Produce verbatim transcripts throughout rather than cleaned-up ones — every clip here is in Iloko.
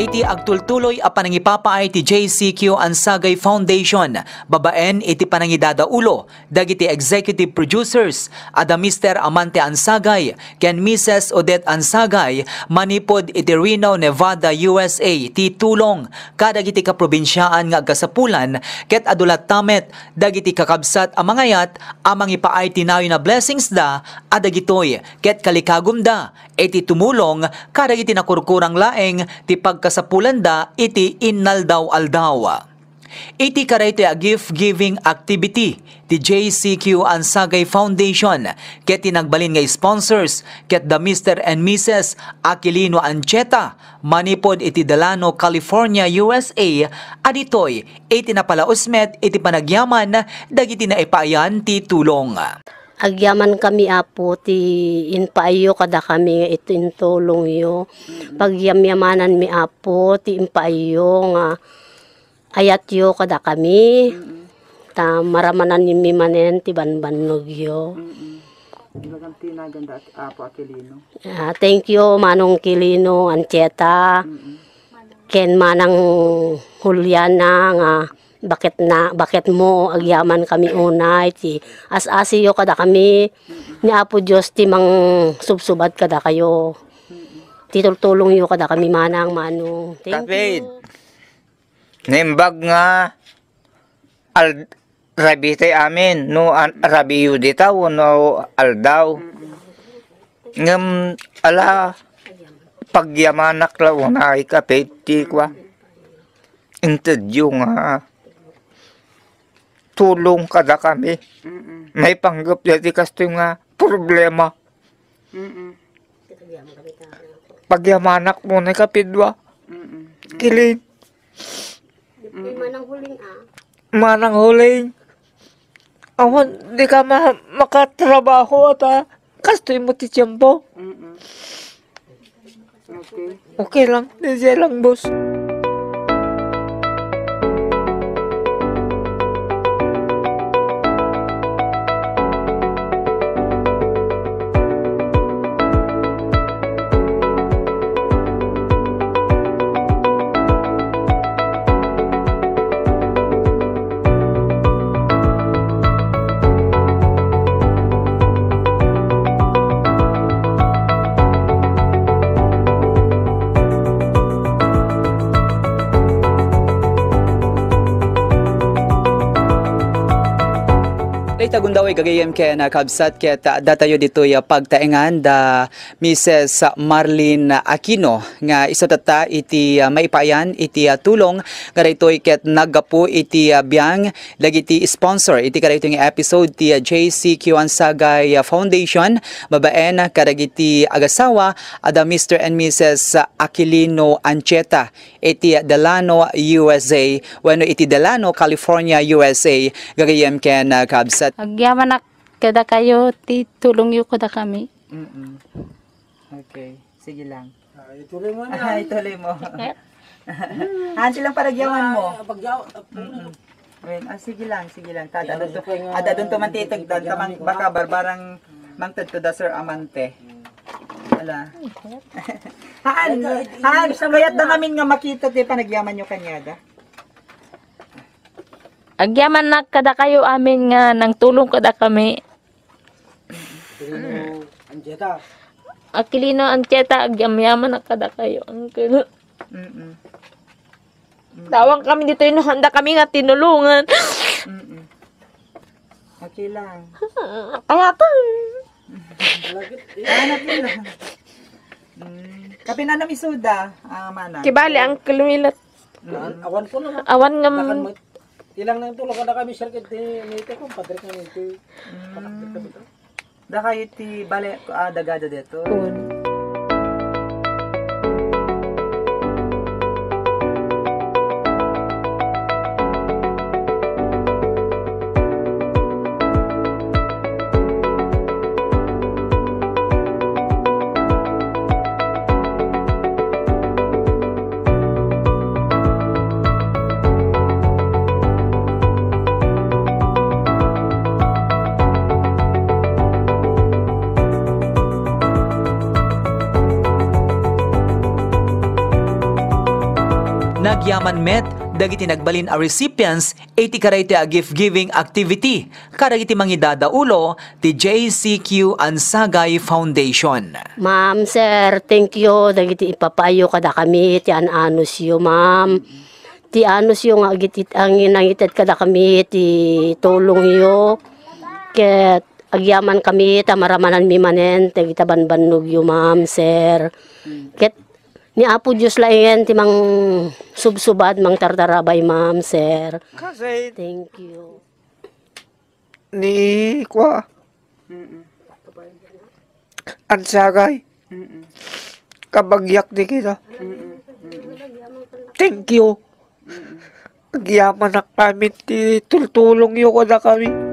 Iti agtultuloy a panangipapaay ti J C Q Ansagay Foundation, babaen iti panangidadaulo dagiti executive producers a da Mister Amante Ansagay ken Missus Odette Ansagay manipud iti Reno, Nevada, U S A, ti tulong kadagiti kaprobinsiaan nga agkasapulan ket adu latta met dagiti kakabsat a mangayat a mangipaay ti nayon a blessingsda a dagitoy ket kalikagumda iti tumulong kadagiti nakurkurang laeng ti pagkasapulanda iti innaldaw-aldaw. Iti kadaytoy a gift-giving activity ti J C Q Ansagay Foundation ket ti nagbalin nga sponsors ket da Mister and Missus Aquilino Ancheta manipud iti Delano, California, U S A, a ditoy iti napalaus met iti panagyaman dagiti naipaayan ti tulong. Agyamankami, Apo, ti impaayyo kadakami nga iti intulongyo. Pagyamyamananmi, Apo, ti impaayyo nga ayatyo kadakami. Mm. Ta maramananmi manen ti banbannogyo. Mm. Ibagan ti naganda at Apo Aquilino. Ah, thank you, Manong Aquilino Ancheta. Mm. Ken Manang Juliana nga baket na, baket mo, agyamankami unay ti as-asiyo kadakami ni Apo Dios ti mangsubsubat kadakayo. Ti tultulongyo kadakami, Manang, Manong. Thank Kapit. You. Naimbag nga al-, rabii ti amin, no, an-, rabiiyo dita wenno aldaw. Ngem, ala, pagyamanak la unay, Kapit, ti kua. Intedyo nga tulong kadakami. Mm-mm. Maipanggep daytoy kastoy nga problema. Mm-mm. Pagyamanak mo ni Kapidua. Mm-mm. Kilin. Di manang huling, ah. Manang huling. Awan, di ka ma-, makatrabaho ata. Kastoy mo ti tiempo. Mm-mm. Okay. Okay lang. Di lang, boss. Dayta gundaway gagayyem ken, ah, kabsat ket, ah, datayo ditoy, ah, pagtaengan da Missus Marlene Aquino nga isu tatta iti, ah, maipaayan iti, ah, tulong nga daytoy ket naggapu iti, ah, biang dagiti sponsor iti kadaytoy nga episode ti, ah, J C Q Ansagay, ah, Foundation, babaen kadagiti agasawa a da Mister and Missus Aquilino Ancheta iti Delano, U S A, wenno iti Delano, California, U S A, gagayyem ken, ah, kabsat. Agyamanak kadakayo ti tulongyo kadakami. Mm-mm. Okay. Sige lang. Ah, ituloy mo na. Ah, ituloy mo. Ayan silang paragyaman mo. Ah, pagyaw-, ah, Mm-mm. Well, ah, sige lang, sige lang. Tad, Kaya adun to, ano, kaya nga, adun to man titugdan, kaya tamang nga, baka barbarang mangted to da Sir Amante. Ala. Haan, Ay, ito, ito, haan, ito, kayat da ito. Namin nga makita ti panagyaman nyo kanyada. Agyamanak kadakayo amin nga nangtulong kadakami. Aquilino Ancheta. Aquilino Ancheta, agyamyaman kadakayo, uncle. Mm-mm. Mm. Tawang kami dito, inuhanda kami nga tinulungan. Mm-mm. Okay lang. Kaya pa. Anak yun lang. Mm. Kapinanam isuda, ah, manang. Kibali, uncle Milat. Mm. Awan ko naman. Awan nga Bakan mo, ilang nang tulog ka na kami, sir, kiti, nito ko, padre ka nito. Mm. Dakayo ti bale, ah, dagada dito. Kun. Agyaman met dagiti nagbalin a recipients iti karaytoy a gift-giving activity kadagiti mangidadaulo ti J C Q Ansagay Foundation. Ma'am, sir, thank you dagiti ipapayo kadakami ti an-anusyo, ma'am. Ti anusyo nga agit-, ang nangited kadakami ti tulongyo. Ket agyaman kami ta maramananmi manen dagita banbannogyo, ma'am, sir. Ket ni Apo Dios laengen ti mangsubsubad, mangtartarabay, ma'am, sir. Kasi Thank you. Ni kua. Mm-mm. Ansagay. Mm-mm. Kabagyak ni kita. Mm-mm. Mm-mm. Thank you. Mm-mm. Agyamanak kami ti tultulongyo kadakami.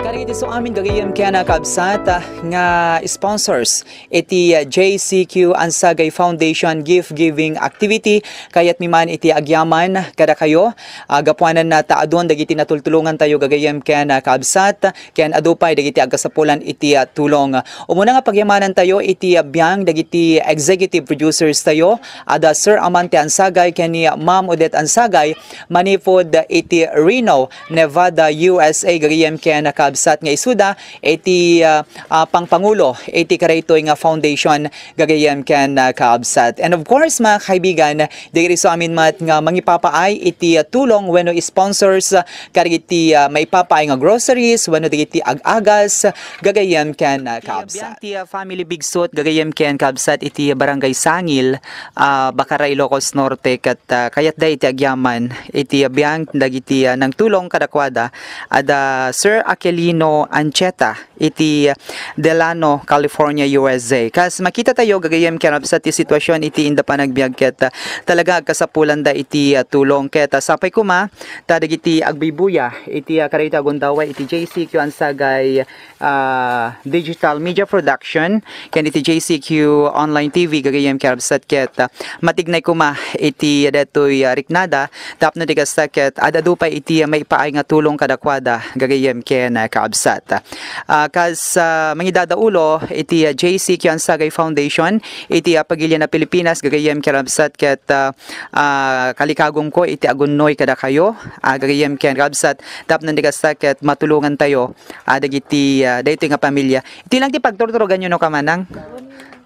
Kadagiti so amin gagayyem ken kabsat, ah, nga sponsors iti, ah, J C Q Ansagay Foundation gift giving activity. Kayatmi man iti agyaman kadakayo. Ah, gapuanan na ta adun dagiti natultulongantayo gagayyem ken, ah, kabsat, ken adu pay dagiti agkasapulan iti, ah, tulong. Umuna nga pagyamanantayo iti, ah, biang dagiti executive producers tayo, ada Sir Amante Ansagay ken ni Ma'am Odette Ansagay, manipud iti Reno, Nevada, U S A, gagayyem ken kabsat nga isuda iti, ah, ah, pangpangulo iti karaytoy nga foundation gagayyem ken, ah, kaabsat. And of course, mga kaibigan, dagiti so amin met nga mangipapaay iti, ah, tulong wenno sponsors, ah, kadagiti, ah, maipapaay nga groceries wenno dagiti ag-agas gagayyem ken, ah, kaabsat. Ti, ah, family Bigsot gagayyem ken kaabsat iti Barangay Sangil, ah, Bacara, Ilocos Norte, ket, ah, kayatda iti agyaman iti, ah, biang dagiti, ah, nangtulong kadakuada, ada Sir Aquilino Ancheta iti Delano, California, U S A. Kas makita tayo, gagayyem ken kabsat ti sitwasyon iti inda panagbiag ket, ah, talaga agkasapulanda iti, ah, tulong ket, ah, sapay koma ta dagiti agbuybuya iti, ah, karayta a gundaway iti J C Q Ansagay, ah, Digital Media Production ken iti J C Q Online T V gagayyem ken kabsat ket, ah, matignay koma iti daytoy, ah, riknada tapno di kasta ket ad-adu pay iti maipaay nga tulong kadakuada gagayyem ken, ah, kaabsat. Ah, kas, ah, mangidadaulo iti, ah, J C Q Ansagay Foundation iti, ah, pagilian a Pilipinas gagayyem ken kabsat ket, ah, ah, kalikagumko iti agunnoy kadakayo, ah, gagayyem ken kabsat tapno di kasta ket matulongantayo, ah, dagiti, ah, daytoy nga pamilya. Iti lang ti pagturturoganyo no kamanang?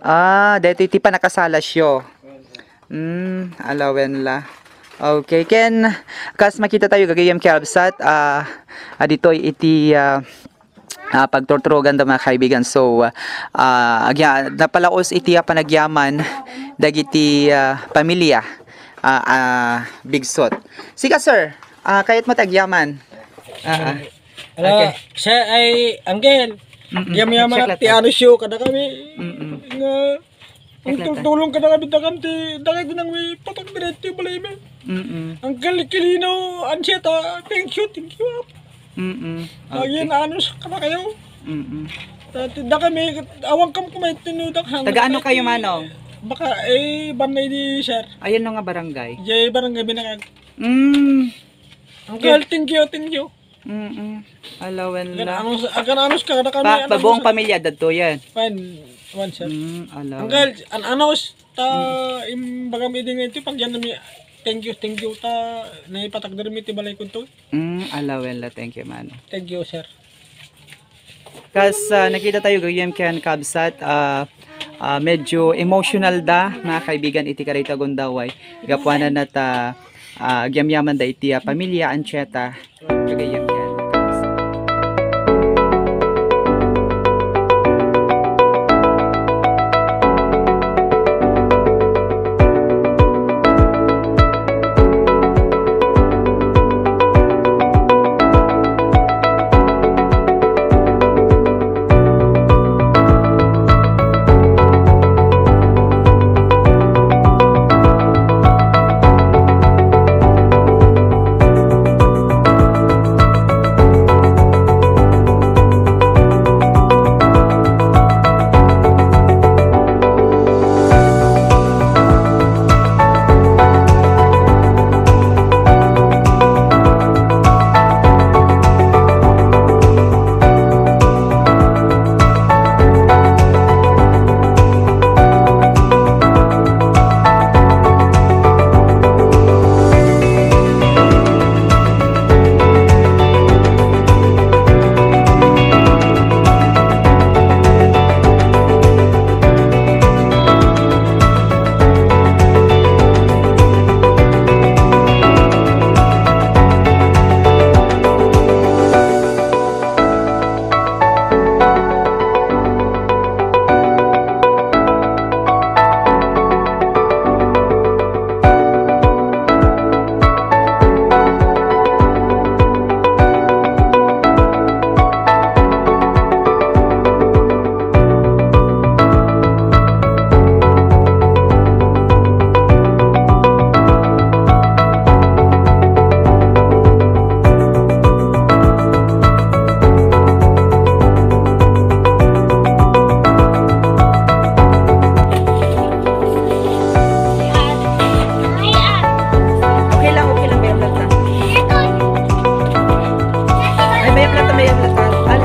Ah, daytoy ti pannakasalasyo. Mm, alawen la. Okay, ken kas makita tayo gagayyem ken kabsat, ah, ah, ditoy iti, ah, ah, pagturturogan da mga kaibigan. So, ah, agya-, napalaos iti, ah, panagyaman dagiti, ah, pamilya, ah, ah, Bigsot. Sika, sir, ah, kayat mo ti agyaman? Ah, ah. Ala, Okay. Sir, ay, Uncle, Mm-mm. Yam-yaman Check at ti lang. Anusyo kadakami. Mm-mm. Nga, Check lang. Tulong kadakami dakam ti, dakam ti nang may patak diretso balay mi. Mm-mm. Uncle Aquilino Ancheta, thank you, thank you. Mm-mm. Lagi Okay. Na anus kadakayo. Mm-mm. Dati dakami, awang kam kumay tinudak han. Taga ano kayo, Manong? Baka, eh, banay di, sir. Ayan no nga barangay? Jay barangay Binakag. Mm. Uncle, thank you, thank you. Mm-mm. Alawen Agan la. Anus, agan anus ka, kada kami, Pa, agan pabuong anus. Pamilya, dadto yan. Fine, one, sir. Mm, alawen. Uncle, an anus, ta, Mm. Im, bagam idi nga iti, pagyan mi, thank you, thank you, ta, naipatakder mi ti balay kunto. Mm, alawen la, thank you, mano. Thank you, sir. Kas, ah, nakita tayo, gayem ken kabsat, ah, ah, medyo emotional da, mga kaibigan, iti karita gundaway. Gapuanan na ta, ah, agyamyaman da iti, ah, pamilya Ancheta. Gayem ken kabsat.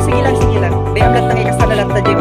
Sige lang, sige lang. Bayam latta nga ikasala latta diay